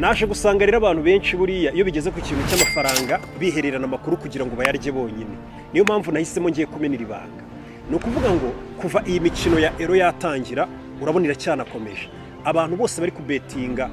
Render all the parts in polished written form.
Naje gusanga rero abantu benshi buriya iyo bigeze ku kintu cy'amafaranga bihererana amakuru kugira ngo bayarye bonyine. Niyo mpamvu nahisemo ngiye kumenera ibanga. Ni ukuvuga ngo kuva iyi mikino ya Euro yatangira, urabona iracyanakomeje, abantu bose bari kubetinga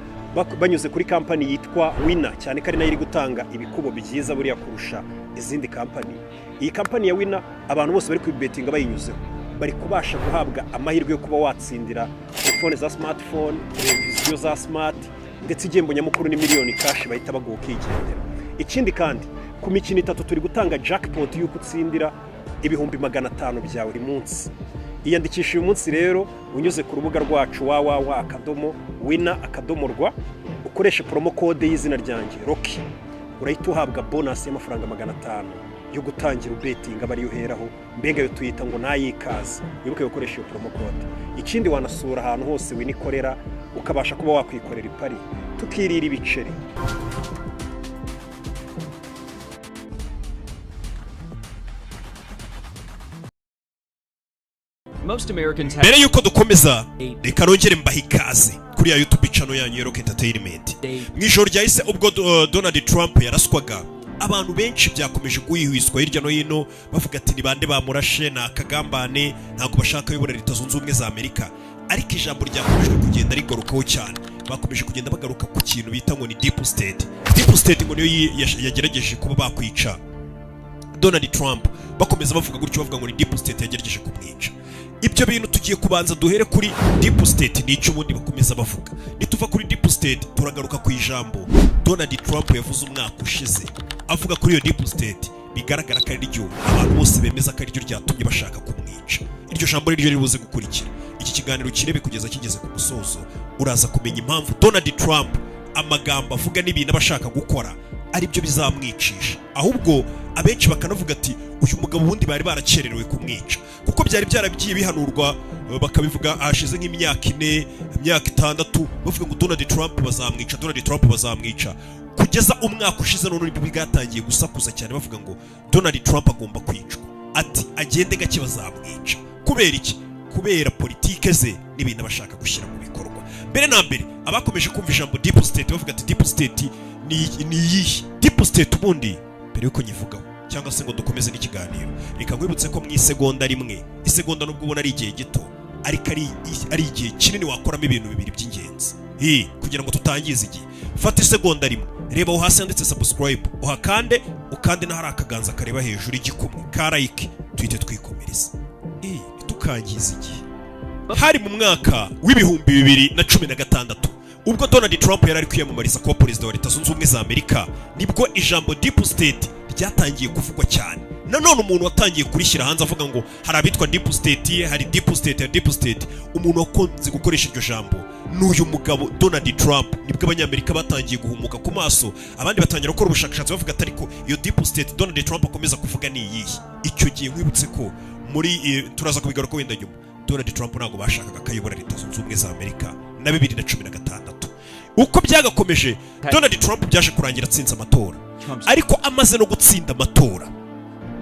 banyuze kuri kampani yitwa Wina, cyane ko ari nayo iri gutanga ibikubo byiza buriya kurusha izindi kampani. Iyi kampani ya Wina, abantu bose bari kubetinga bayinyuzeho bari kubasha guhabwa amahirwe yo kuba watsindira telefone za smartphone, televiziyo za smart, ndetse igihembo nyamukuru ni miliyoni cash bahita baguha ukigendera. Ikindi kandi, ku mikino itatu turi gutanga jackpot y'uko utsindira 500,000 byawe buri munsi. Iyandikisha uyu munsi rero unyuze ku rubuga rwacu www.wina.rw, ukoreshe promo code y'izina ryanjye Rocky, urahita uhabwa bonus y'amafaranga 500 yo gutangira ubetinga, aba ariyo uheraho. Mbega yo tuyita ngo nayikaze. Wibuke gukoresha iyo promo code. Ikindi, wanasura ahantu hose Wina ikorera, ukabasha kuba wakwikorera ipari tukirira ibiceri. Most Americans have Mbere yuko dukomeza, reka nongere mbahe ikaze kuri ya YouTube channel yanyu ya Rock Entertainment. Mu ijoro ryahise ubwo Donald Trump yaraswaga, abantu benshi byakomeje guhwihwiswa hirya no hino, bavuga ati: "Ni bande bamurashe? Ni akagambane, ntabwo bashaka ayobora Leta Zunze Ubumwe za Amerika." Ariko ijambo ryakomeje kugenda rigarukaho cyane, bakomeje kugenda bagaruka ku kintu bita ngo ni deep state. Deep state ngo niyo yagerageje kuba bakwica Donald Trump. Bakomeza bavuga gutyo, bavuga ngo ni deep state yagerageje kumwica. Ibyo bintu tugiye kubanza duhere kuri deep state, ni icyo ubundi bakomeza bavuga. Nituva kuri deep state, turagaruka ku ijambo Donald Trump yavuze umwaka ushize avuga kuri iyo deep state, bigaragara ko ari ryo abantu bose bemeza ko ari ryo ryatumye bashaka kumwica. Iryo jambo ni ryo ribuze gukurikira. Iki kiganiro kirebe kugeza kigeze ku musozo, uraza kumenya impamvu Donald Trump amagambo avuga n'ibintu aba ashaka gukora aribyo bizamwicisha. Ahubwo abenshi bakanavuga ati: "Uyu mugabo ubundi bari barakererewe kumwica," kuko byari byaragiye bihanurwa, bakabivuga hashize nk'imyaka 4, imyaka 6, bavuga ngo Donald Trump bazamwica, Donald Trump bazamwica, kugeza umwaka ushize none nibwo bwatangiye gusakuza cyane, bavuga ngo Donald Trump agomba kwicwa, ati agende gake bazamwica. Kubera iki? Kubera politike ze n'ibintu aba ashaka gushyira mu bikorwa. Mbere na mbere, abakomeje kumva ijambo deep state bavuga ati: "Deep state ni iyihe?" Deep state ubundi, mbere yuko nyivugaho cyangwa se ngo dukomeze n'ikiganiro, reka nkwibutse ko mu isegonda rimwe, isegonda nubwo ubona ari igihe gito, ariko ari igihe kinini wakoramo ibintu bibiri by'ingenzi. Hi, kugira ngo tutangiza igihe, fata isegonda rimwe, reba aho hasi handitse subscribe, uhakande, ukande n'ahari akaganza kareba hejuru, igikumwe ka like, tuhite twikomereza. Ntitukangize igihe. Hari mu mwaka w'2016 ubwo Donald Trump yari ari kwiyamamariza kuba perezida wa Leta Zunze Ubumwe za Amerika, nibwo ijambo deep state ryatangiye kuvugwa cyane. Nanone umuntu watangiye kurishyira hanze avuga ngo hari abitwa deep state, hari deep state, hari deep state, umuntu wakunze gukoresha iryo jambo ni uyu mugabo Donald Trump. Nibwo Abanyamerika batangiye guhumuka ku maso, abandi batangira gukora ubushakashatsi, bavuga ati: "Ariko iyo deep state Donald Trump akomeza kuvuga ni iyihe?" Icyo gihe nkwibutse ko muri turaza kubigaruka wenda nyuma, Donald Trump ntabwo bashakaga ko ayobora Leta Zunze Ubumwe za Amerika na 2016. Uko byagakomeje, Donald Trump byaje kurangira atsinze amatora. Trump's Ariko amaze no gutsinda amatora,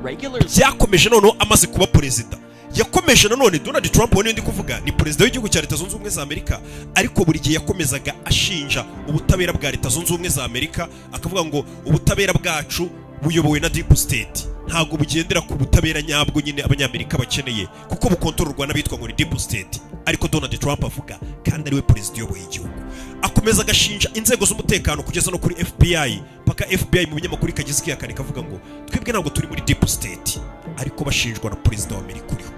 regular byakomeje noneho amaze kuba perezida, yakomeje nanone. Donald Trump uwo ndi kuvuga ni perezida w'igihugu cya Leta Zunze Ubumwe za Amerika, ariko buri gihe yakomezaga ashinja ubutabera bwa Leta Zunze Ubumwe za Amerika, akavuga ngo ubutabera bwacu buyobowe na deep state, ntabwo bugendera ku butabera nyabwo nyine Abanyamerika bakeneye, kuko bukontororwa n'abitwa ngo ni deep state. Ariko Donald Trump avuga kandi ariwe perezida uyoboye igihugu, akomeza agashinja inzego z'umutekano kugeza no kuri FBI, paka FBI mu binyamakuru ikageza ikihakana, ikavuga ngo twebwe ntabwo turi muri deep state, ariko bashinjwa na perezida wa Amerika uriho.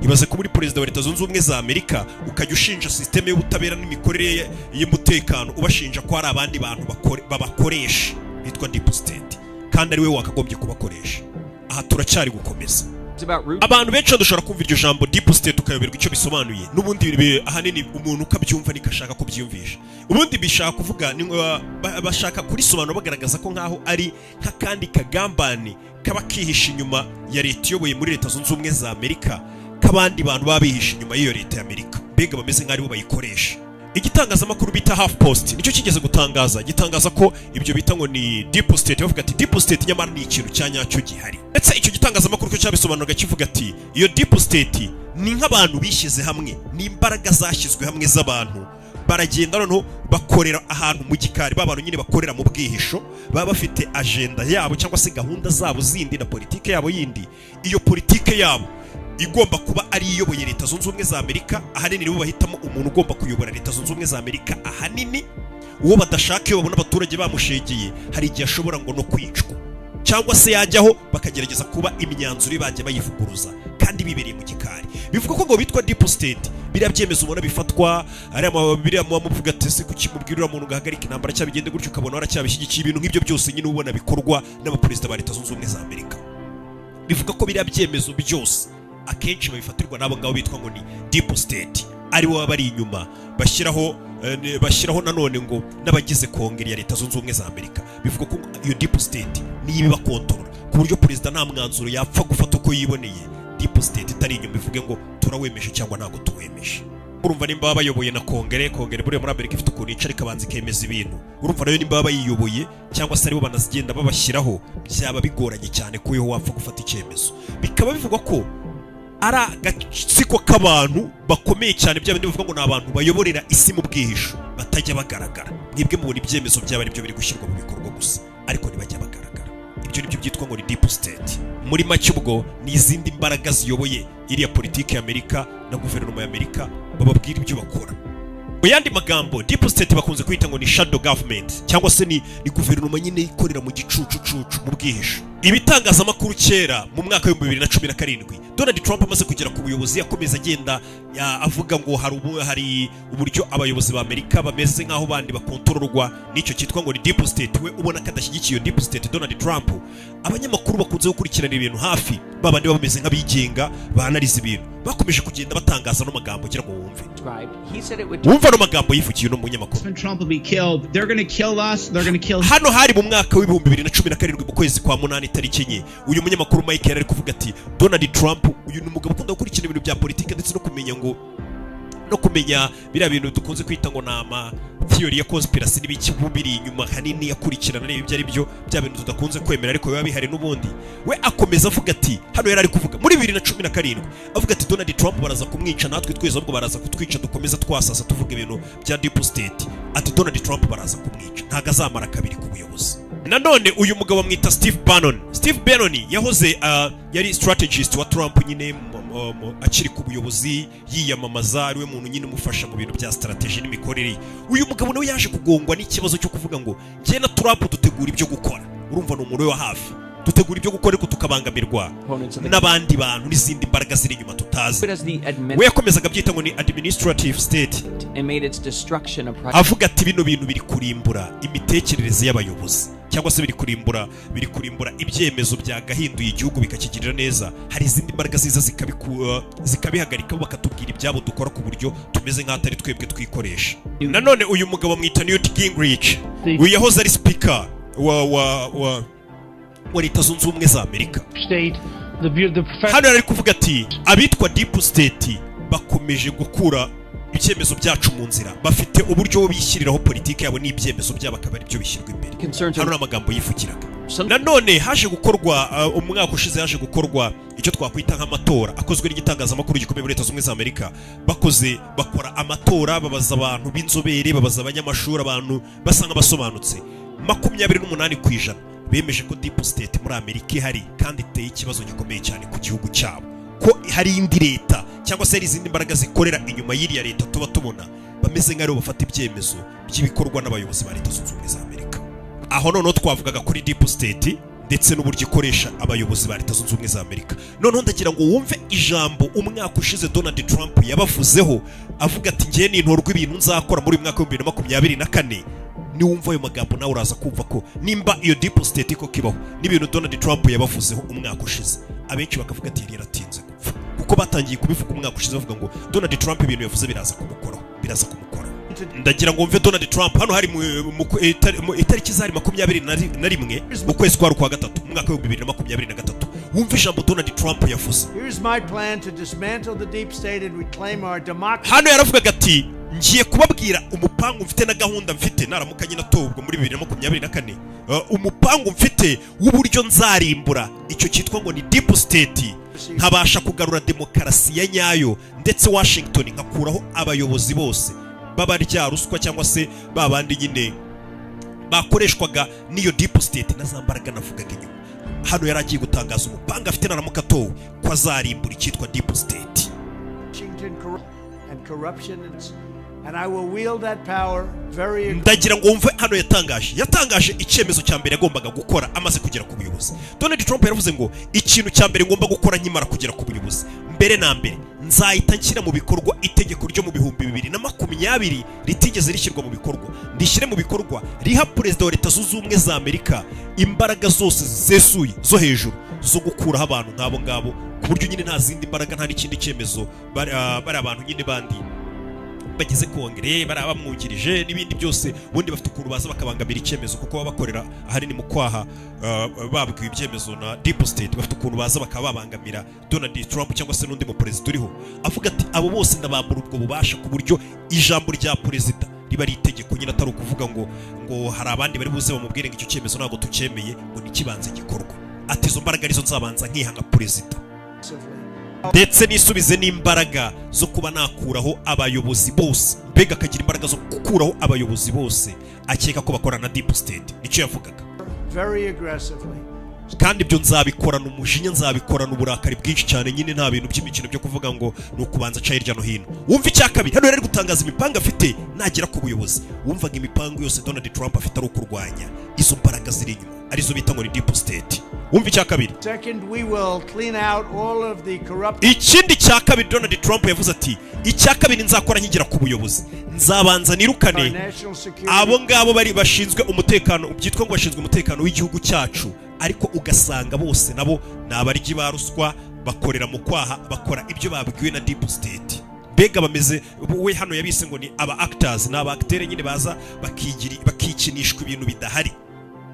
Ibaze kuba uri perezida wa Leta Zunze Ubumwe za Amerika, ukajya ushinja sisiteme y'ubutabera n'imikorere y'umutekano, ubashinja ko hari abandi bantu babakoresha bitwa deep state, kandi ari we wakagombye kubakoresha. Aha turacyari gukomeza. About Rudy Abantu benshi dushobora kumva iryo jambo deep state ukayoberwa icyo bisobanuye. N'ubundi ahanini umuntu ukabyumva niko ashaka kubyiyumvisha. Ubundi bishaka kuvuga ni bashaka kurisobanura bagaragaza ko nk'aho ari nk'akandi kagambane kaba kihishe inyuma ya leta iyoboye muri Leta Zunze Ubumwe za Amerika, k'abandi bantu baba bihishe inyuma y'iyo leta ya Amerika, mbega bameze nk'aho aribo bayikoresha. Igitangazamakuru bita Half Post nicyo kigeze gutangaza, gitangaza ko ibyo bita ngo ni deep state, bavuga ati deep state nyamara ni ikintu cya nyacyo gihari. Ndetse icyo gitangazamakuru cyo cyabisobanuraga kivuga ati iyo deep state ni nk'abantu bishyize hamwe, ni imbaraga zashyizwe hamwe z'abantu. Baragenda noneho bakorera ahantu mu gikari, ba bantu nyine bakorera mu bwihisho, baba bafite agenda yabo cyangwa se gahunda zabo zindi na politike yabo yindi. Iyo politike yabo igomba kuba ari iyoboye Leta Zunze Ubumwe za Amerika. Ahanini nibo bahitamo umuntu ugomba kuyobora Leta Zunze Ubumwe za Amerika. Ahanini uwo badashaka, iyo babona abaturage bamushegeye, hari igihe ashobora ngo no kwicwa, cyangwa se yajyaho bakagerageza kuba imyanzuro bajya bayivuguruza kandi bibereye mu gikari. Bivuga ko ngo bitwa deep state. Biriya byemezo ubona bifatwa, ariya biriya muba muvuga ati: "Ese kuki mubwira uriya muntu ngo ahagarike intambara cyangwa bigende gutyo?" Ukabona waracyabishyigikiye. Ibintu nk'ibyo byose nyine ubona bikorwa n'abaperezida ba Leta Zunze Ubumwe za Amerika, bivuga ko biriya byemezo byose akenshi babifatirwa n'abo ngabo bitwa ngo ni deep state, aribo baba bari inyuma bashyiraho, bashyiraho nanone ngo n'abagize kongere ya Leta Zunze Ubumwe za Amerika. Bivuga ko iyo deep state niyo ibibakontorora, ku buryo perezida nta mwanzuro yapfa gufata uko yiboneye deep state itari inyuma ivuge ngo turawemeje cyangwa ntabwo tuwemeje. Urumva nimba baba bayoboye na kongere, kongere buriya muri Amerika ifite ukuntu yicara ikabanza ikemeza ibintu. Urumva nayo nimba baba bayiyoboye cyangwa se aribo banazigenda babashyiraho, byaba bigoranye cyane ko weho wapfa gufata icyemezo. Bikaba bivugwa ko ari agatsiko k'abantu bakomeye cyane, bya bindi bavuga ngo ni abantu bayoborera isi mu bwihisho, batajya bagaragara. Mwebwe mubona ibyemezo byabo ari byo biri gushyirwa mu bikorwa gusa, ariko ntibajya bagaragara. Ibyo nibyo byitwa ngo ni deep state muri make. Ubwo ni izindi mbaraga ziyoboye iriya politiki ya Amerika na guverinoma ya Amerika, bababwira ibyo bakora. Mu yandi magambo, deep state bakunze kwita ngo ni shadow government, cyangwa se ni guverinoma nyine ikorera mu gicucucucu, mu bwihisho. Ibitangazamakuru kera mu mwaka wa 2017, Donald Trump amaze kugera ku buyobozi, yakomeza agenda avuga ngo hari uburyo abayobozi ba Amerika bameze nk'aho bandi bakontororwa n'icyo cyitwa ngo ni deep state. We ubona ko adashyigikiye iyo deep state, Donald Trump. Abanyamakuru bakunze gukurikirana ibintu hafi, babandi baba bameze nk'abigenga banariza ibintu, bakomeje kugenda batangaza no magambo kugira ngo wumve. Described. He said it would Wumva no magambo yivugiye uno munyamakuru. When Trump will be killed, they're going to kill us. They're going to kill Hano hari mu mwaka wa 2017, mu kwezi kwa munani, itariki 4. Uyu munyamakuru Mike yari ari kuvuga ati Donald Trump, uyu ni umugabo ukunda gukurikirana ibintu bya politiki ndetse no kumenya biriya bintu dukunze kwita ngo ni ama theory ya conspiracy n'ibiki biri inyuma. Hanini akurikirana areba ibyo ari byo, bya bintu tudakunze kwemera ariko biba bihari n'ubundi. We akomeza avuga ati, hano yari ari kuvuga muri 2017, avuga ati Donald Trump baraza kumwica, natwe twese ahubwo baraza kutwica, dukomeza twasasa tuvuga ibintu bya deep state. Ati Donald Trump baraza kumwica, ntabwo azamara kabiri ku buyobozi. Nanone uyu mugabo bamwita Steve Bannon. Steve Bannon yahoze yari strategist wa Trump nyine akiri ku buyobozi yiyamamaza, ariwe muntu nyine umufasha mu bintu bya strategy n'imikorere ye. Uyu mugabo nawe yaje kugongwa n'ikibazo cyo kuvuga ngo njye na Trump dutegura ibyo gukora, urumva ni umuntu we wa hafi, dutegura ibyo gukora ariko tukabangamirwa opponents of the n'abandi bantu n'izindi mbaraga ziri inyuma tutazi. As the We yakomezaga abyita ngo ni administrative state and made its destruction a priority. Avuga ati bino bintu biri kurimbura imitekerereze y'abayobozi, cyangwa se biri kurimbura ibyemezo byagahinduye igihugu bikakigirira neza. Hari izindi mbaraga ziza zikabihagarika, bakatubwira ibyabo dukora ku buryo tumeze nk'aho atari twebwe twikoresha. Nanone uyu mugabo bamwita Newt Gingrich. Uyu yahoze ari speaker wa Leta Zunze Ubumwe za Amerika. State, the profession Hano yari ari kuvuga ati abitwa deep state bakomeje gukura ibyemezo byacu mu nzira, bafite uburyo bo bishyiriraho politiki yabo n'ibyemezo byabo akaba ari byo bishyirwa imbere. Concerns Hano ni amagambo yivugiraga. Some Nanone haje gukorwa, umwaka ushize haje gukorwa icyo twakwita nk'amatora akozwe n'igitangazamakuru gikomeye muri Leta Zunze Ubumwe za Amerika. Bakoze, bakora amatora, babaza abantu b'inzobere, babaza abanyamashuri, abantu basa nk'abasobanutse, 28% bemeje ko deep state muri Amerika ihari kandi iteye ikibazo gikomeye cyane ku gihugu cyabo, ko hari indi leta cyangwa se hari izindi mbaraga zikorera inyuma y'iriya leta tuba tubona, bameze nk'aribo bafata ibyemezo by'ibikorwa n'abayobozi ba Leta Zunze Ubumwe za Amerika. Aho noneho twavugaga kuri deep state ndetse n'uburyo ikoresha abayobozi ba Leta Zunze Ubumwe za Amerika. Noneho ndagira ngo wumve ijambo umwaka ushize Donald Trump yabavuzeho, avuga ati ngiye nintorwa ibintu nzakora muri uyu mwaka wa 2024. Niwumva ayo magambo nawe uraza kumva ko nimba iyo deep state ko kibaho n'ibintu Donald Trump yabavuzeho umwaka ushize, abenshi bakavuga ati yari yaratinze gupfa, kuko batangiye kubivuga umwaka ushize bavuga ngo Donald Trump ibintu yavuze biraza kumukoraho, biraza kumukoraho. Ndagira ngo wumve Donald Trump. Hano hari mu itariki zari 21 mu kwezi kwa gatatu mu mwaka wa 2023. Wumve ijambo Donald Trump yavuze. Here's my plan to dismantle the deep state and reclaim our democracy. Hano yaravugaga ati ngiye kubabwira umupangu mfite na gahunda mfite naramuka nyine atorwa muri 2024, umupangu mfite w'uburyo nzarimbura icyo cyitwa ngo ni deep state, nkabasha kugarura demokarasi ya nyayo, ndetse Washington nkakuraho abayobozi bose. B'abarya ruswa cyangwa se ba bandi nyine bakoreshwaga n'iyo deep state na za mbaraga navugaga inyuma. Hano yari agiye gutangaza umupanga afite naramuka atowe, ko azarimbura icyitwa deep state. Washington and corruption, and I will wield that power very Ndagira ngo wumve, hano yatangaje icyemezo cya mbere yagombaga gukora amaze kugera ku buyobozi. Donald Trump yaravuze ngo: "Ikintu cya mbere ngomba gukora nkimara kugera ku buyobozi, mbere na mbere nzahita nshyira mu bikorwa itegeko ryo mu 2020 ritigeze rishyirwa mu bikorwa, ndishyire mu bikorwa, riha perezida wa Leta Zunze Ubumwe za Amerika imbaraga zose zisesuye zo hejuru zo gukuraho abantu nk'abo ngabo, ku buryo nyine nta zindi mbaraga, nta n'ikindi cyemezo bari abantu nyine bandi bagize kongere bari abamwungirije n'ibindi byose. Ubundi bafite ukuntu baza bakabangamira icyemezo, kuko baba bakorera ahanini mu kwaha, babwiwe ibyemezo na deep state. Bafite ukuntu baza bakaba babangamira Donald Trump cyangwa se n'undi mu perezida uriho. Avuga ati: abo bose ndabambura ubwo bubasha, ku buryo ijambo rya perezida riba ari itegeko nyine, atari ukuvuga ngo hari abandi bari buze bamubwire ngo icyo cyemezo ntabwo tucyemeye, ngo ntikibanze gikorwa. Ati: izo mbaraga arizo nzabanza nkiha nka perezida, aggressively. ndetse nisubize n'imbaraga zo kuba nakuraho abayobozi bose." Mbega akagira imbaraga zo gukuraho abayobozi bose akeka ko bakorana na deep state, nicyo yavugaga. Very aggressively. Kandi ibyo nzabikorana umujinya, nzabikorana uburakari bwinshi cyane nyine, nta bintu by'imikino byo kuvuga ngo ni ukubanza aca hirya no hino. Wumva icya kabiri, hano yari ari gutangaza imipango afite nagera ku buyobozi. Wumvaga imipango yose Donald Trump afite ari ukurwanya izo mbaraga ziri inyuma, arizo bita ngo ni deep state. Wumva icya kabiri. Second, we will clean out all of the corrupt Ikindi cya kabiri, Donald Trump yavuze ati: icya kabiri nzakora nkigera ku buyobozi, nzabanza nirukane our national security abo ngabo bari bashinzwe umutekano, byitwa ngo bashinzwe umutekano w'igihugu cyacu, ariko ugasanga bose nabo ni abaryi ba ruswa, bakorera mu kwaha, bakora ibyo babwiwe na deep state. Mbega bameze, we hano yabise ngo ni aba actors, ni aba acteurs nyine baza bakikinishwa ibintu bidahari,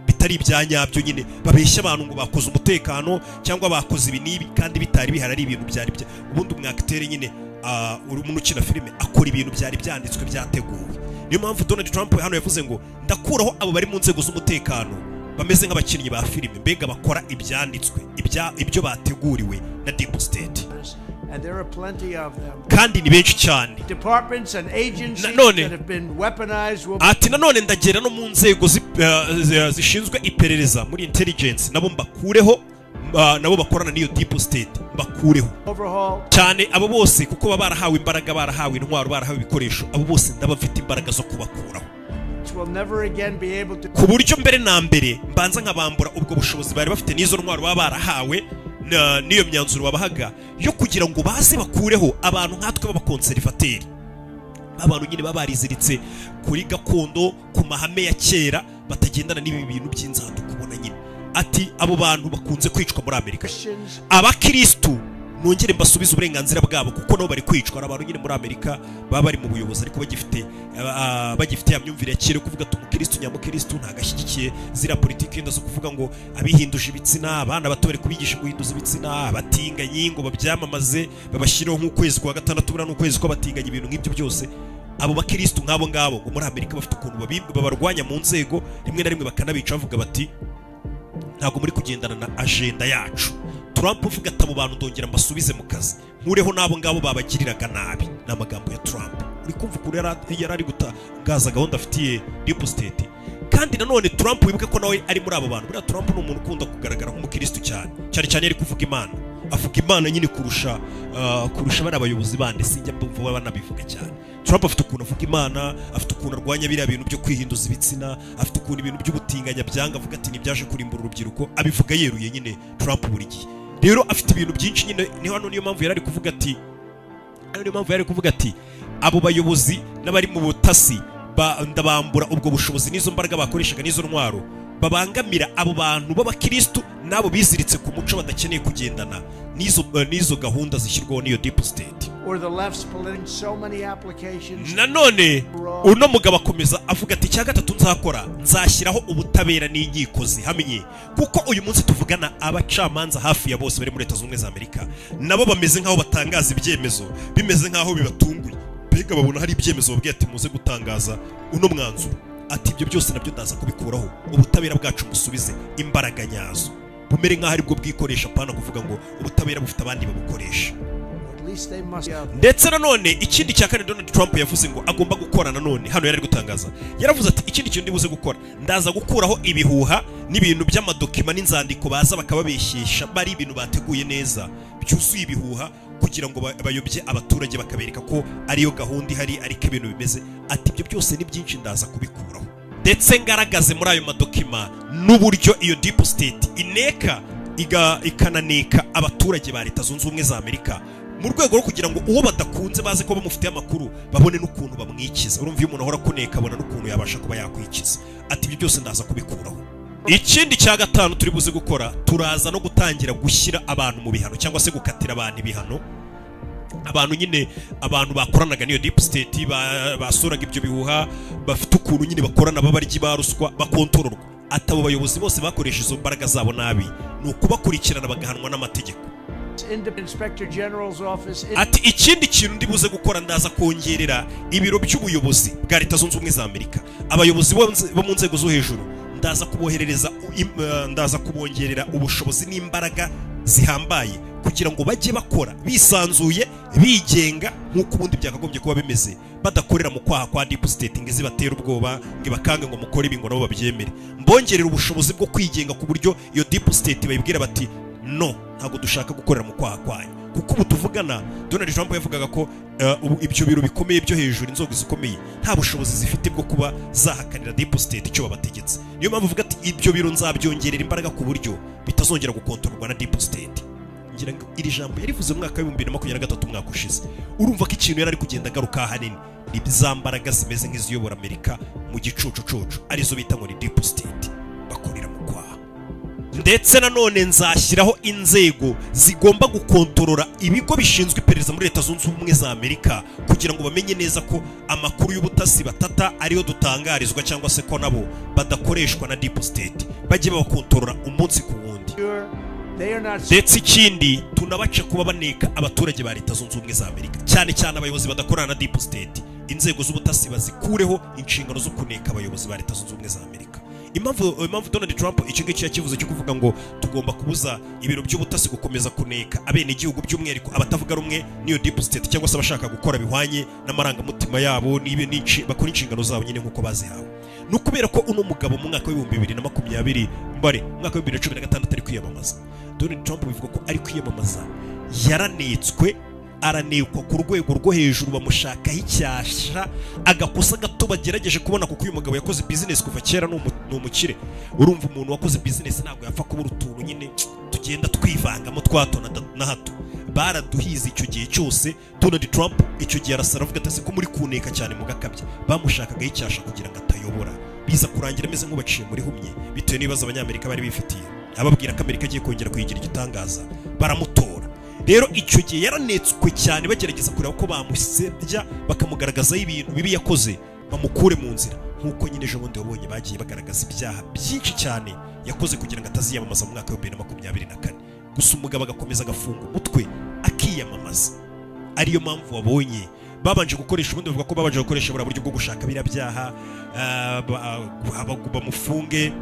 bitari ibya nyabyo nyine, babeshya abantu ngo bakoze umutekano cyangwa bakoze ibi n'ibi kandi bitari bihari, ari ibintu byari bya ubundi. Umu acteur nyine, uri umuntu ukina filime, akora ibintu byari byanditswe, byateguwe. Niyo mpamvu Donald Trump hano yavuze ngo: ndakuraho abo bari mu nzego z'umutekano bameze nk'abakinnyi ba filime, mbega bakora ibyanditswe, ibyo bateguriwe na deep state. And there are plenty of them. Kandi ni benshi cyane. Departments and agencies Nanone that have been weaponized will ati: nanone ndagera no mu nzego zishinzwe iperereza muri intelligence, nabo mbakureho, nabo bakorana n'iyo deep state mbakureho overhaul. cyane abo bose, kuko baba barahawe imbaraga, barahawe intwaro, barahawe ibikoresho. Abo bose ndaba mfite imbaraga zo kubakuraho, Will never again be able to ku buryo mbere na mbere mbanza nkabambura ubwo bushobozi bari bafite n'izo ntwaro baba barahawe n'iyo myanzuro babahaga yo kugira ngo baze bakureho abantu nkatwe b'abakonservateri, abantu nyine baba bariziritse kuri gakondo, ku mahame ya kera, batagendana n'ibi bintu by'inzaduka ubona nyine. Ati: abo bantu bakunze kwicwa muri Amerika. Christians Abakirisitu nongere mbasubize uburenganzira bwabo, kuko nabo bari kwicwa. Hari abantu nyine muri Amerika baba bari mu buyobozi, ariko bagifite ya myumvire ya kera yo kuvuga ati umukirisitu nyamukirisitu ntabwo ashyigikiye ziriya politiki yenda zo kuvuga ngo abihinduje ibitsina, abana bato bari kubigisha guhinduza ibitsina, abatinganyi ngo babyamamaze, babashyireho nk'ukwezi kwa gatandatu, buriya n'ukwezi kw'abatinganyi, ibintu nk'ibyo byose. Abo bakirisitu nk'abo ngabo ngo muri Amerika bafite ukuntu babarwanya mu nzego, rimwe na rimwe bakanabica, bavuga bati: ntabwo muri kugendana na agenda yacu. Trump uvuga ati: abo bantu ndongera mbasubize mu kazi, nkureho n'abo ngabo babagiriraga nabi. Ni amagambo ya Trump. Uri kumva ukuntu yari ari gutangaza gahunda afitiye deep state. Kandi nanone Trump, wibuke ko nawe ari muri abo bantu. Buriya Trump ni umuntu ukunda kugaragara nk'umukirisitu cyane cyane cyane, yari kuvuga Imana, avuga Imana nyine kurusha bariya bayobozi bandi, sinjya mbumva banabivuga cyane. Trump afite ukuntu avuga Imana, afite ukuntu arwanya biriya bintu byo kwihinduza ibitsina, afite ukuntu ibintu by'ubutinganya byanga, avuga ati ntibyaje kurimbura urubyiruko, abivuga yeruye nyine. Trump buri gihe rero afite ibintu byinshi nyine. Ni hano niyo mpamvu yari ari kuvuga ati, hano niyo mpamvu yari ari kuvuga ati: abo bayobozi n'abari mu butasi ndabambura ubwo bushobozi n'izo mbaraga bakoreshaga n'izo ntwaro babangamira abo bantu b'abakirisitu n'abo biziritse ku muco, badakeneye kugendana n'izo gahunda zishyirwaho n'iyo deep state or the left's political so many applications. Nanone uno mugabo akomeza avuga ati: icya gatatu nzakora, nzashyiraho ubutabera n'inkiko zihamye, kuko uyu munsi tuvugana abacamanza hafi ya bose bari muri Leta Zunze Ubumwe za Amerika nabo bameze nk'aho batangaza ibyemezo bimeze nk'aho bibatunguye. Mbega babona hari ibyemezo babwiye ati: muze gutangaza uno mwanzuro. Ati: ibyo byose nabyo ndaza kubikuraho, ubutabera bwacu musubize imbaraga nyazo, bumere nk'aho aribwo bwikoresha, apana kuvuga ngo ubutabera bufite abandi babukoresha. At Least they must have. Ndetse nanone ikindi cya kane Donald Trump yavuze ngo agomba gukora, nanone hano yari ari gutangaza, yaravuze ati: "Ikindi kintu ndibuze gukora, ndaza gukuraho ibihuha n'ibintu by'amadokima n'inzandiko baza bakababeshyesha, bari ibintu bateguye neza byuzuye ibihuha kugira ngo bayobye abaturage, bakabereka ko ariyo gahunda ihari ariko ibintu bimeze." Ati: "Ibyo byose ni byinshi, ndaza kubikuraho, ndetse ngaragaze muri ayo madokima n'uburyo iyo deep state ineka ikananeka abaturage ba Leta Zunze Ubumwe za Amerika mu rwego rwo kugira ngo uwo badakunze baze ko bamufitiye amakuru, babone n'ukuntu bamwikiza." Urumva, iyo umuntu ahora akuneka abona n'ukuntu yabasha kuba yakwikiza. Ati: "Ibyo byose ndaza kubikuraho." Ikindi cya gatanu turi buze gukora, turaza no gutangira gushyira abantu mu bihano cyangwa se gukatira abantu ibihano, abantu nyine, abantu bakoranaga n'iyo deep state, basuraga ibyo bihuha, bafite ukuntu nyine bakorana, b'abaryi ba ruswa, bakontororwa. Ati: "Abo bayobozi bose bakoresha izo mbaraga zabo nabi, ni ukubakurikirana bagahanwa n'amategeko." Independent Inspector General's office. Ati: "Ikindi kintu ndi buze gukora, ndaza kongerera ibiro by'ubuyobozi bwa Leta Zunze Ubumwe za Amerika abayobozi bo mu nzego zo hejuru, ndaza kuboherereza ndaza kubongerera ubushobozi n'imbaraga zihambaye kugira ngo bajye bakora bisanzuye, bigenga, nk'uko ubundi byakagombye kuba bimeze, badakorera mu kwaha kwa deep state ngo izibatera ubwoba, ngo ibakange ngo mukore ibi, ngo nabo babyemere. Mbongerera ubushobozi bwo kwigenga ku buryo iyo deep state bayibwira bati: 'No, ntabwo dushaka gukorera mu kwaha kwanyu.'" Kuko ubu tuvugana, Donald Trump yavugaga ko ubu ibyo biro bikomeye byo hejuru, inzego zikomeye, nta bushobozi zifite bwo kuba zahakanira deep state icyo babategetse. Niyo mpamvu uvuga ati: "Ibyo biro nzabyongerera imbaraga ku buryo bitazongera gukontororwa na deep state." Ngira ngo iri jambo yarivuze mu mwaka wa 2023, umwaka ushize. Urumva ko ikintu yari ari kugenda agaruka ahanini ni za mbaraga zimeze nk'iziyobora Amerika mu gicucucucu, arizo bita ngo ni deep state, bakorera mu kwaha. Ndetse nanone nzashyiraho inzego zigomba gukontorora ibigo bishinzwe iperereza muri Leta Zunze Ubumwe za Amerika, kugira ngo bamenye neza ko amakuru y'ubutasi batata ariyo dutangarizwa, cyangwa se ko nabo badakoreshwa na deep state, bajye babakontorora umunsi ku wundi. Sure they are not Ndetse ikindi, tunabace kuba baneka abaturage ba Leta Zunze Ubumwe za Amerika, cyane cyane abayobozi badakorana na deep state. Inzego z'ubutasi bazikureho inshingano zo kuneka abayobozi ba Leta Zunze Ubumwe za Amerika. Impamvu Donald Trump icyo ngicyo yakivuze cyo kuvuga ngo tugomba kubuza ibiro by'ubutasi gukomeza kuneka abenegihugu, by'umwihariko abatavuga rumwe n'iyo deep state, cyangwa se abashaka gukora bihwanye n'amarangamutima yabo bakora inshingano zabo nyine nk'uko bazihawe, ni ukubera ko uno mugabo mu mwaka wa 2020, mbare mu mwaka wa 2016, ari kwiyamamaza, Donald Trump bivuga ko ari kwiyamamaza, yaranetswe, aranekwa ku rwego rwo hejuru, bamushakaho icyasha, agakosa gato bagerageje kubona, kuko uyu mugabo yakoze business kuva kera, ni umukire. Urumva, umuntu wakoze business ntabwo yapfa kubura utuntu nyine tugenda twivangamo twa hato na hato. Baraduhize icyo gihe cyose. Donald Trump icyo gihe arasara, avuga ati: "Ko muri kuneka cyane mugakabya?" Bamushakagaho icyasha kugira ngo atayobora. Biza kurangira ameze nk'ubaciye muri humye, bitewe n'ibibazo Abanyamerika bari bifitiye, ababwira ko Amerika agiye kongera kuyigira igitangaza, baramutora. Rero icyo gihe yaranetswe cyane, bagerageza kureba ko bamusebya, bakamugaragazaho ibintu bibi yakoze, bamukure mu nzira, nk'uko nyine ejo bundi wabonye bagiye bagaragaza ibyaha byinshi cyane yakoze kugira ngo ataziyamamaza mu mwaka wa 2024. Gusa umugabo agakomeza agafunga umutwe akiyamamaza. Ariyo mpamvu wabonye babanje gukoresha, ubundi bavuga ko babanje gukoresha buriya buryo bwo gushaka biriya byaha, bamufunge,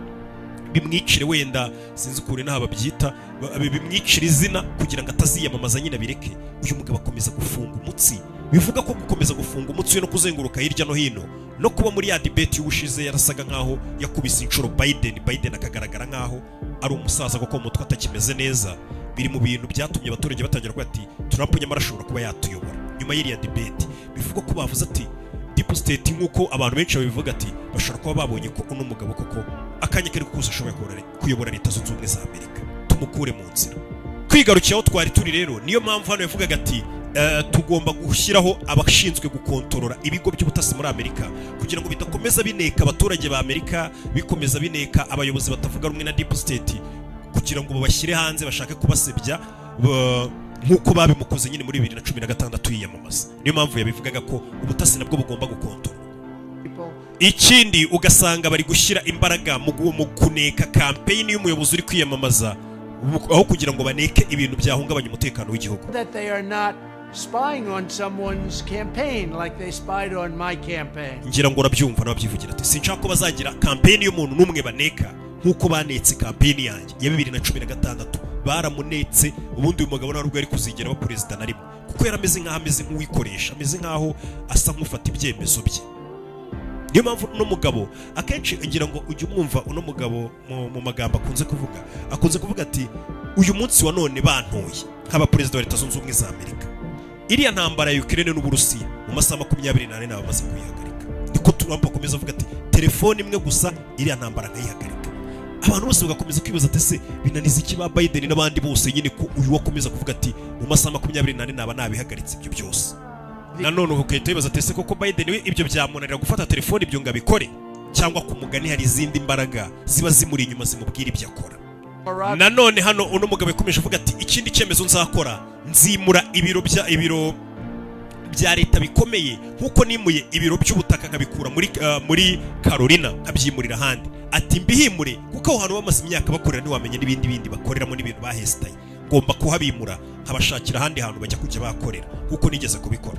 bimwicire, wenda sinzi ukuntu inaha babyita, bimwicire izina kugira ngo ataziyamamaza nyine abireke. Uyu mugabo akomeza gufunga umutsi. Bivuga ko gukomeza gufunga umutsi we no kuzenguruka hirya no hino, no kuba muri ya debate y'ubushize yarasaga nkaho yakubise inshuro Biden, Biden akagaragara nkaho ari umusaza kuko mu mutwe atakimeze neza, biri mu bintu byatumye abaturage batangira kuvuga ati: "Trump nyamara ashobora kuba yatuyobora." Nyuma y'iriya debate, bivugwa ko bavuze ati deep state, nk'uko abantu benshi babivuga, ati bashobora kuba babonye ko uno mugabo koko akanya kari kuza ashoboye kuyobora Leta Zunze Ubumwe za Amerika, tumukure mu nzira. Kwigarukira aho twari turi rero, niyo mpamvu hano yavugaga ati tugomba gushyiraho abashinzwe gukontorora ibigo by'ubutasi muri Amerika kugira ngo bidakomeza bineka abaturage ba Amerika, bikomeza bineka abayobozi batavuga rumwe na deep state, kugira ngo babashyire hanze, bashake kubasebya nk'uko babimukoze nyine muri 2016 yiyamamaza. Niyo mpamvu yabivugaga ko ubutasi nabwo bugomba gukontorora. People. Ikindi, ugasanga bari gushyira imbaraga mu kuneka campaign y'umuyobozi uri kwiyamamaza, aho kugira ngo baneke ibintu byahungabanya umutekano w'igihugu. That they are not spying on someone's campaign like they spied on my campaign. Ngira ngo urabyumva, n'ababyivugira ati: "Sinshaka ko bazagira campaign y'umuntu n'umwe baneka nk'uko banetse campaign yanjye ya 2016." Baramunetse. Ubundi uyu mugabo ntabwo yari kuzigera aba perezida na rimwe, kuko yari ameze nk'aho ameze nk'uwikoresha, ameze nk'aho asa nk'ufata ibyemezo bye. Niyo mpamvu uno mugabo akenshi ngira ngo ujye umwumva uno mugabo mu magambo akunze kuvuga ati: "Uyu munsi wa none bantoye nk'aba perezida wa Leta Zunze Ubumwe za Amerika, iriya ntambara ya Ukraine n'Uburusiya mu masaha 24 naba bamaze kuyihagarika." Niko Trump akomeza avuga ati: "Telefone imwe gusa, iriya ntambara nkayihagarika." Abantu bose bagakomeza kwibaza ati: "Ese binaniza iki ba Biden n'abandi bose nyine, ko uyu wakomeza kuvuga ati mu masaha 24 naba nabihagaritse ibyo byose?" Nanone ugahita wibaza ati: "Ese koko Biden we ibyo byamunanira gufata telefone ibyo ngo abikore, cyangwa ku mugani hari izindi mbaraga ziba zimuri inyuma zimubwira ibyo akora?" Nanone hano uno mugabo yakomeje avuga ati: "Ikindi cyemezo nzakora, nzimura ibiro bya leta bikomeye, nk'uko nimuye ibiro by'ubutaka nkabikura muri Carolina nkabyimurira ahandi." Ati: "Mbihimure kuko aho hantu bamaze imyaka bakorera, ntiwamenya n'ibindi bindi bakoreramo n'ibintu bahesitaye. Ngomba kuhabimura nkabashakira ahandi hantu bajya kujya bakorera, nk'uko nigeze kubikora."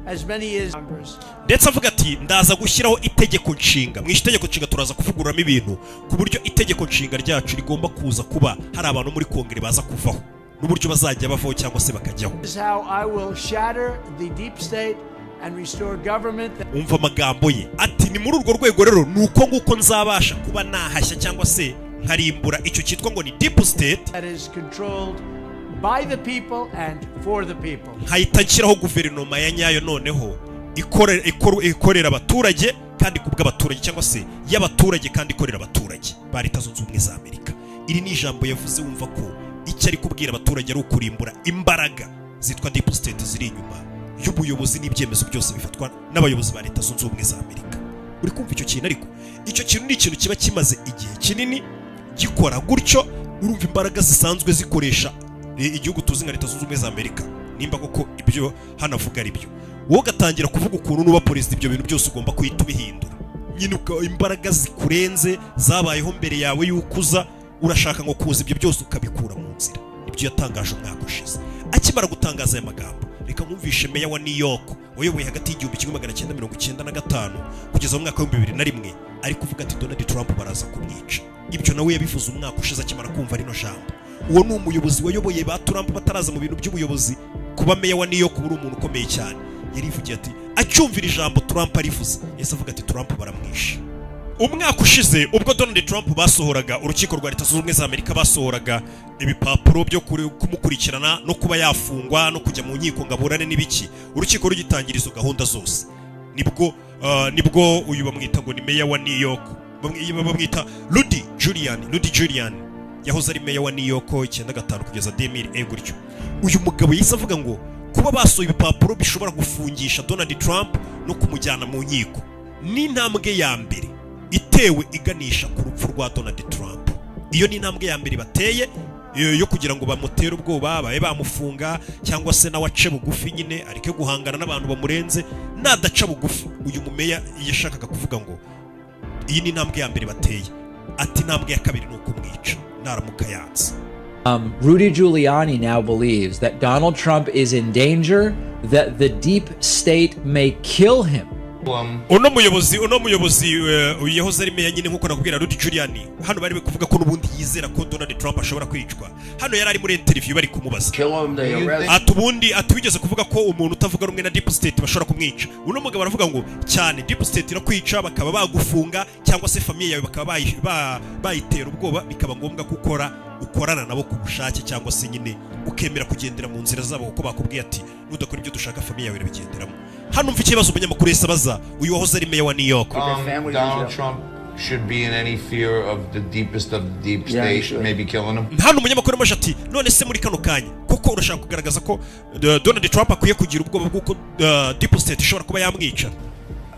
As many as Congress. Ndetse avuga ati: "Ndaza gushyiraho itegeko nshinga. Mu itegeko nshinga turaza kuvugururamo ibintu ku buryo itegeko nshinga ryacu rigomba kuza kuba hari abantu muri Kongere baza kuvaho, n'uburyo bazajya bavaho cyangwa se bakajyaho." This is how I will shatter the deep state and restore government that Umva amagambo ye, ati: "Ni muri urwo rwego rero, ni uko nguko nzabasha kuba nahashya cyangwa se nkarimbura icyo cyitwa ngo ni deep state, that is controlled by the people and for the people." nkahita nshyiraho guverinoma ya nyayo, noneho ikorera abaturage kandi ku bw'abaturage, cyangwa se y'abaturage kandi ikorera abaturage ba Leta Zunze Ubumwe za Amerika." Iri ni ijambo yavuze wumva ko icyo ari kubwira abaturage ari ukurimbura imbaraga zitwa deep state ziri inyuma y'ubuyobozi n'ibyemezo byose bifatwa n'abayobozi ba Leta Zunze Ubumwe za Amerika. Uri kumva icyo kintu? Ariko icyo kintu ni ikintu kiba kimaze igihe kinini gikora gutyo. Urumva imbaraga zisanzwe zikoresha igihugu tuzi nka Leta Zunze Ubumwe za Amerika, nimba koko ibyo hano avuga ari byo, wowe ugatangira kuvuga ukuntu nuba perezida ibyo bintu byose ugomba guhita ubihindura nyine, imbaraga zikurenze zabayeho mbere yawe y'uko uza, urashaka ngo kuza ibyo byose ukabikura mu nzira. Nibyo yatangaje umwaka ushize. Akimara gutangaza aya magambo, reka nkumvishe meya wa New York wayoboye hagati y'1995 kugeza mu mwaka wa 2001, ari kuvuga ati: "Donald Trump baraza kumwica." Ibyo nawe yabivuze umwaka ushize akimara kumva rino jambo. Uwo ni umuyobozi wayoboye ba Trump bataraza mu bintu by'ubuyobozi. Kuba meya wa New York uba uri umuntu ukomeye cyane. Yarivugiye ati acyumvira ijambo Trump arivuze, yahise avuga ati: "Trump baramwishe." Umwaka ushize ubwo Donald Trump basohoraga, urukiko rwa Leta Zunze Ubumwe za Amerika basohoraga ibipapuro byo kumukurikirana no kuba yafungwa no kujya mu nkiko ngo aburane n'ibiki, urukiko rugitangira izo gahunda zose, nibwo uyu bamwita ngo ni meya wa New York, bamwita Rudy Giuliani. Rudy Giuliani yahoze ari meya wa New York 95 kugeza 2000 gutyo. Uyu mugabo yahise avuga ngo kuba basohoye ibipapuro bishobora gufungisha Donald Trump no kumujyana mu nkiko ni intambwe ya mbere itewe iganisha ku rupfu rwa Donald Trump. Iyo ni intambwe ya mbere bateye yo kugira ngo bamutere ubwoba, babe bamufunga, cyangwa se nawe ace bugufi nyine, areke guhangana n'abantu bamurenze. Nadaca bugufi, uyu mumeya yashakaga kuvuga ngo iyi ni intambwe ya mbere bateye, ati intambwe ya kabiri ni ukumwica naramuka yanze. Rudy Giuliani now believes that Donald Trump is in danger, that the deep state may kill him. Uno muyobozi uyu yahoze ari meya nyine, nk'uko nakubwira, Rudy Giuliani, hano bari kuvuga ko n'ubundi yizera ko Donald Trump ashobora kwicwa. Hano yari ari muri interview bari kumubaza ati: "Ubundi," ati, "wigeze kuvuga ko umuntu utavuga rumwe na deep state bashobora kumwica." Uno mugabo aravuga ngo cyane, deep state irakwica, bakaba bagufunga, cyangwa se famille yawe bakaba bayitera ubwoba, bikaba ngombwa ko ukora ukorana nabo ku bushake, cyangwa se nyine ukemera kugendera mu nzira zabo, kuko bakubwiye ati: "Nudakora ibyo dushaka, famille yawe irabigenderamo." Hano umva ikibazo umunyamakuru yahise abaza uyu wahoze ari meya wa New York. Donald Trump should be in any fear of the deepest of the deep Yeah, he state, should. maybe killing him? Hano umunyamakuru amaje ati: "None se muri kano kanya kuko urashaka kugaragaza ko Donald Trump akwiye kugira ubwoba bw'uko deep state ishobora kuba yamwica?"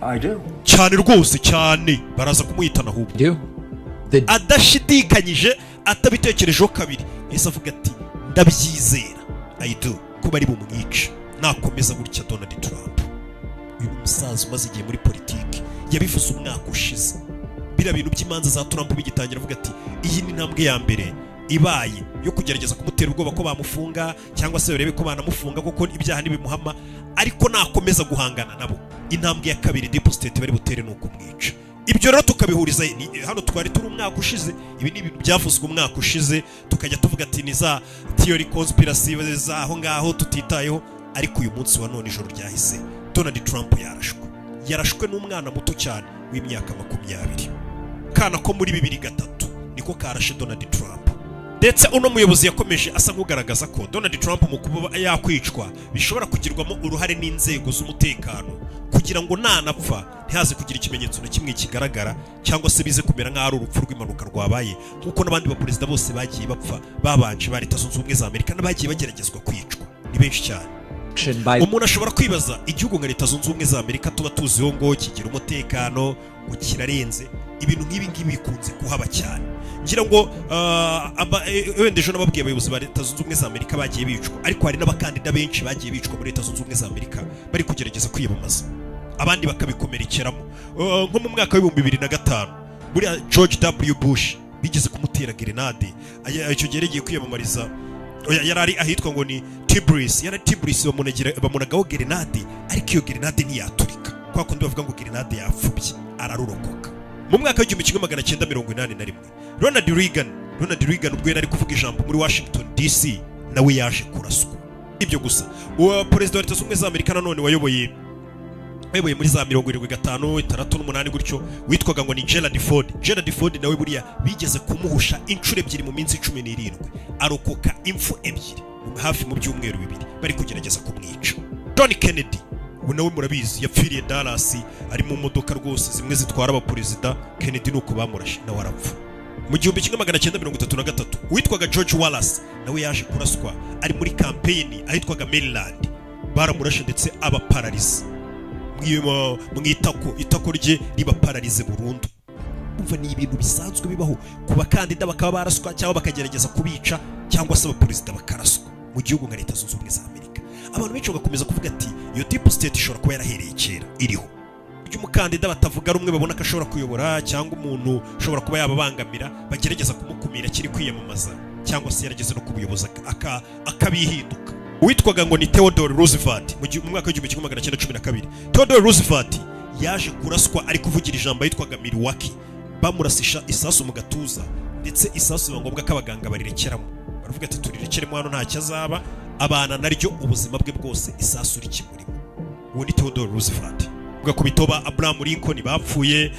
I do. Cyane rwose, cyane, baraza kumuhitana ahubwo. Do. The Adashidikanyije, atabitekerejeho kabiri, yahise avuga ati: "Ndabyizera, I do, ko bari bumwice nakomeza gutya Donald Trump." Uyu ni umusaza umaze igihe muri politiki, yabivuze umwaka ushize biriya bintu by'imanza za Trump bigitangira, avuga ati iyi ni intambwe ya mbere ibaye yo kugerageza kumutera ubwoba ko bamufunga, cyangwa se barebe ko banamufunga kuko ibyaha ntibimuhama, ariko nakomeza guhangana nabo, intambwe ya kabiri deep state bari butere ni ukumwica. Ibyo rero tukabihuriza hano twari turi umwaka ushize. Ibi ni ibintu byavuzwe umwaka ushize, tukajya tuvuga ati ni za theory conspiracy z'aho ngaho tutitayeho. Ariko uyu munsi wa none, ijoro ryahise, Donald Trump yarashwe. Yarashwe n'umwana muto cyane w'imyaka 20, kana ko muri 2003 niko karashe Donald Trump. Ndetse uno muyobozi yakomeje asa nk'ugaragaza ko Donald Trump mu kuba yakwicwa bishobora kugirwamo uruhare n'inzego z'umutekano, kugira ngo nanapfa ntihaze kugira ikimenyetso na kimwe kigaragara, cyangwa se bize kumera nk'aho ari urupfu rw'impanuka rwabaye, nk'uko n'abandi baperezida bose bagiye bapfa babanje ba Leta Zunze Ubumwe za Amerika n'abagiye bageragezwa kwicwa ni benshi cyane. By Umuntu ashobora kwibaza, igihugu nka Leta Zunze Ubumwe za Amerika tuba tuziho ngo kigira umutekano, ngo kirarenze, ibintu nk'ibi ngibi bikunze kuhaba cyane. Ngira ngo wenda ejo nababwiye abayobozi ba Leta Zunze Ubumwe za Amerika bagiye bicwa, ariko hari n'abakandida benshi bagiye bicwa muri Leta Zunze Ubumwe za Amerika bari kugerageza kwiyamamaza, abandi bakabikomerekeramo. Nko mu mwaka wa 2005, buriya George W Bush bigeze kumutera gerenade. Icyo gihe yagiye kwiyamamariza. Oya, yari ari ahitwa ngo ni Tbilisi. Yari Tbilisi, bamunagaho gerenade, ariko iyo gerenade ntiyaturika, kwa kundi bavuga ngo gerenade yapfubye, ararurokoka. Mu mwaka wa 1981, Ronald Reagan, Ronald Reagan ubwo yari ari kuvuga ijambo muri Washington DC, nawe yaje kuraswa. Ibyo gusa, uwa perezida wa Leta Zunze Ubumwe za Amerika nanone wayoboye muri za 75, 68 gutyo, witwaga ngo ni Gerald Ford. Gerald Ford nawe buriya bigeze kumuhusha inshuro ebyiri mu minsi 17, arokoka impfu ebyiri hafi mu byumweru 2 bari kugerageza kumwica. John Kennedy ubu nawe murabizi, yapfiriye Dallas ari mu modoka rwose zimwe zitwara abaperezida. Kennedy nuko bamurashe nawe arapfa. Mu 1933, uwitwaga George Wallace nawe yaje kuraswa ari muri campaign ahitwaga Maryland. Baramurashe ndetse aba paralysé mu itako, itako rye riba paralysé burundu. Umva, ni ibintu bisanzwe bibaho ku bakandida bakaba baraswa cyangwa bakagerageza kubica, cyangwa se abaperezida bakaraswa mu gihugu nka Leta Zunze Ubumwe za Amerika. Abantu benshi bagakomeza kuvuga ati iyo deep state ishobora kuba yarahereye kera iriho, ibyo umukandida batavuga rumwe babona ko ashobora kuyobora, cyangwa umuntu ushobora kuba yababangamira, bagerageza kumukumira akiri kwiyamamaza cyangwa se yarageze no ku buyobozi akabihinduka. Uwitwaga ngo ni Theodore Roosevelt, mu mwaka wa 1912, Theodore Roosevelt yaje kuraswa ari kuvugira ijambo yitwaga Milwaukee. Bamurasisha isasu mu gatuza, ndetse isasu biba ngombwa ko abaganga barirekeramo, baravuga ati turirekeremo hano ntacyo azaba, abana naryo ubuzima bwe bwose isasu rikimurimo. Uwo ni Theodore Roosevelt. Ugakubitaho ba Abraham Lincoln bapfuye,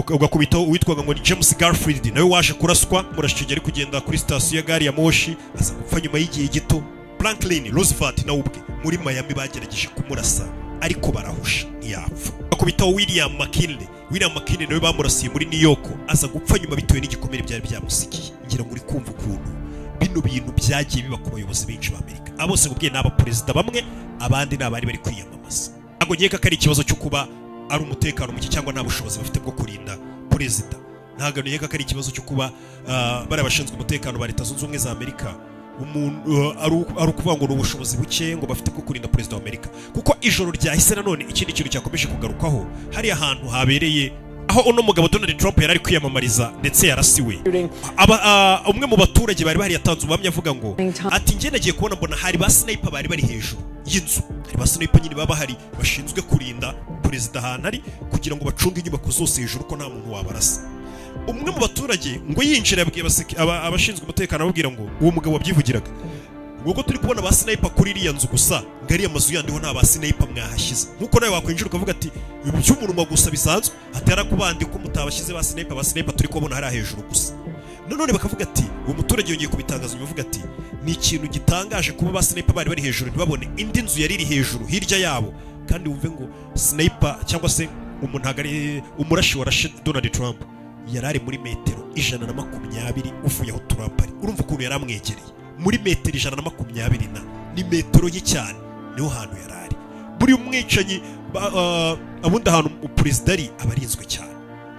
ugakubitaho uwitwaga ngo ni James Garfield, nawe waje kuraswa, murashe ari kugenda kuri sitasiyo ya gari ya moshi, aza gupfa nyuma y'igihe gito. Franklin Roosevelt nawe ubwe muri Miami bagerageje kumurasa ariko barahusha, ntiyapfa. Bakubitaho William McKinley. William McKinley nawe bamurasiye muri New York, aza gupfa nyuma bitewe n'igikomere byari byamusigiye. Ngira ngo uri kumva ukuntu bino bintu byagiye biba ku bayobozi benshi ba Amerika. Abo bose nkubwiye ni abaperezida bamwe, abandi ni abari bari kwiyamamaza. Ntabwo nkeka ko ari ikibazo cyo kuba ari umutekano muke cyangwa nta bushobozi bafite bwo kurinda perezida. Ntabwo nkeka ko ari ikibazo cyo kuba bari abashinzwe umutekano ba Leta Zunze Ubumwe za Amerika, umuntu ari ukuvuga ngo ni ubushobozi buke ngo bafite bwo kurinda perezida wa Amerika. Kuko ijoro ryahise nanone ikindi kintu cyakomeje kugarukwaho, hariya hantu habereye aho uno mugabo Donald Trump yari ari kwiyamamariza ndetse yarasiwe, umwe mu baturage bari bahari yatanze ubuhamya avuga ngo ati njye nagiye kubona mbona hari ba sniper bari bari hejuru y'inzu. Hari ba sniper nyine baba bahari bashinzwe kurinda perezida ahantu ari, kugira ngo bacunge inyubako zose hejuru ko nta muntu wabarasa. Umwe mu baturage ngo yinjira yabwiye abashinzwe umutekano, ababwira ngo uwo mugabo wabyivugiraga ngo turi kubona ba sniper kuri iriya nzu gusa, ngo ariya mazu yandi ho nta ba sniper mwahashyize? Nkuko nawe wakwinjira ukavuga ati iby'umunwa gusa bisanzwe, atera ku bandi ko mutabashyize ba sniper, ba sniper turi kubona hariya hejuru gusa. Nanone bakavuga ati uwo muturage yongeye kubitangaza nyuma avuga ati ni ikintu gitangaje kuba ba sniper bari bari hejuru ntibabone indi nzu yari iri hejuru hirya yabo. Kandi wumve ngo sniper cyangwa se umuntu ntabwo ari umurashi warashe Donald Trump, yari ari muri metero 120 uvuye aho Trump ari. Urumva ukuntu yari amwegereye, muri metero 120 na ni metero nke cyane niho hantu yari ari. Buri umwicanyi abundi ahantu perezida ari aba arinzwe cyane,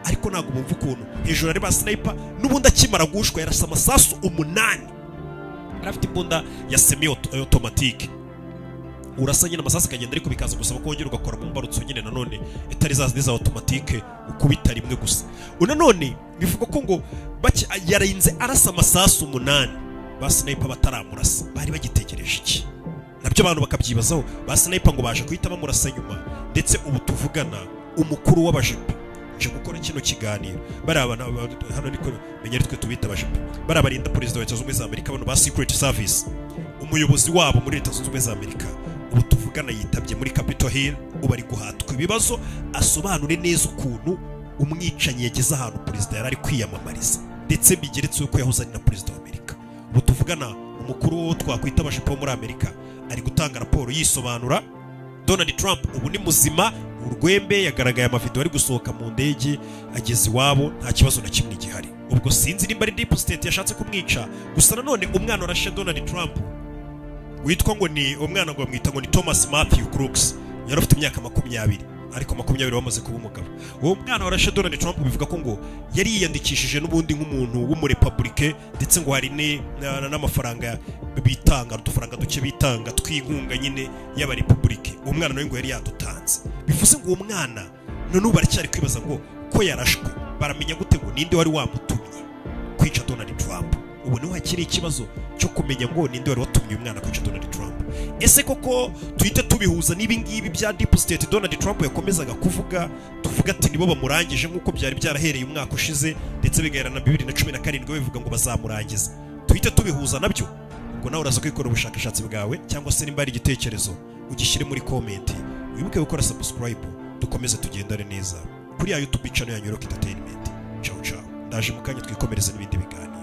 ariko ntabwo bumva ukuntu hejuru ari ba sniper. N'ubundi akimara guhushwa yarasa amasasu 8, yari afite imbunda ya semi automatique, urasa nyine amasasu akagenda, ariko bikaza gusaba ko wongera ugakora mu mbarutso nyine nanone itari za zindi za automatique ukubita rimwe gusa. Nanone bivuga ko ngo yarinze arasa amasasu 8 ba sniper bataramurasa. Bari bagitegereje iki? Nabyo abantu bakabyibazaho. Ba sniper ngo baje guhita bamurasa nyuma, ndetse ubu tuvugana umukuru w'abajepe Nje gukora kino kiganiro. Bariya hano ariko menya ari twe tubita abajepe, bariya barinda perezida wa Leta Zunze Ubumwe za Amerika, bano ba Secret Service, umuyobozi wabo muri Leta Zunze Ubumwe za Amerika ubu tuvugana yitabye muri Capitol Hill. Ubu ari guhatwa ibibazo asobanure neza ukuntu umwicanyi yageze ahantu perezida yari ari kwiyamamariza, ndetse bigeretse uko yahoze ari na perezida wa Amerika. Ubu tuvugana umukuru wo twakwita abajepe bo muri Amerika ari gutanga raporo yisobanura. Donald Trump ubu ni muzima, urwembe, yagaragaye amavideo ari gusohoka mu ndege ageze iwabo, nta kibazo na kimwe gihari. Ubwo sinzi nimba ari deep state yashatse kumwica. Gusa nanone umwana warashe Donald Trump witwa ngo ni umwana ngo bamwita ngo ni Thomas Matthew Crooks, yari afite imyaka 20, ariko 20 wamaze kuba umugabo. Uwo mwana warashe Donald Trump bivuga ko ngo yari yiyandikishije n'ubundi nk'umuntu w'umurepubulike, ndetse ngo hari n'amafaranga bitanga, udufaranga duke bitanga tw'inkunga nyine y'abarepubulike, uwo mwana nawe ngo yari yadutanze. Bivuze ngo uwo mwana none ubu baracyari kwibaza ngo ko yarashwe, baramenya gute ngo ninde wari wamutumye kwica Donald Trump? Ubu niho hakiri ikibazo cyo kumenya ngo ninde wari watumye uyu mwana kwica Donald Trump. Ese koko tuhite tubihuza n'ibi ngibi bya deep state Donald Trump yakomezaga kuvuga, tuvuga ati nibo bamurangije, nk'uko byari byarahereye umwaka ushize ndetse bigahera na 2017 babivuga ngo bazamurangiza? Tuhite tubihuza nabyo? Ubwo nawe uraza kwikora ubushakashatsi bwawe, cyangwa se nimba hari igitekerezo ugishyire muri comment. Wibuke gukora subscribe, dukomeze tugendane neza kuri ya YouTube channel ya Rock Entertainment. Ciao ciao, ndaje mu kanya twikomereze n'ibindi biganiro.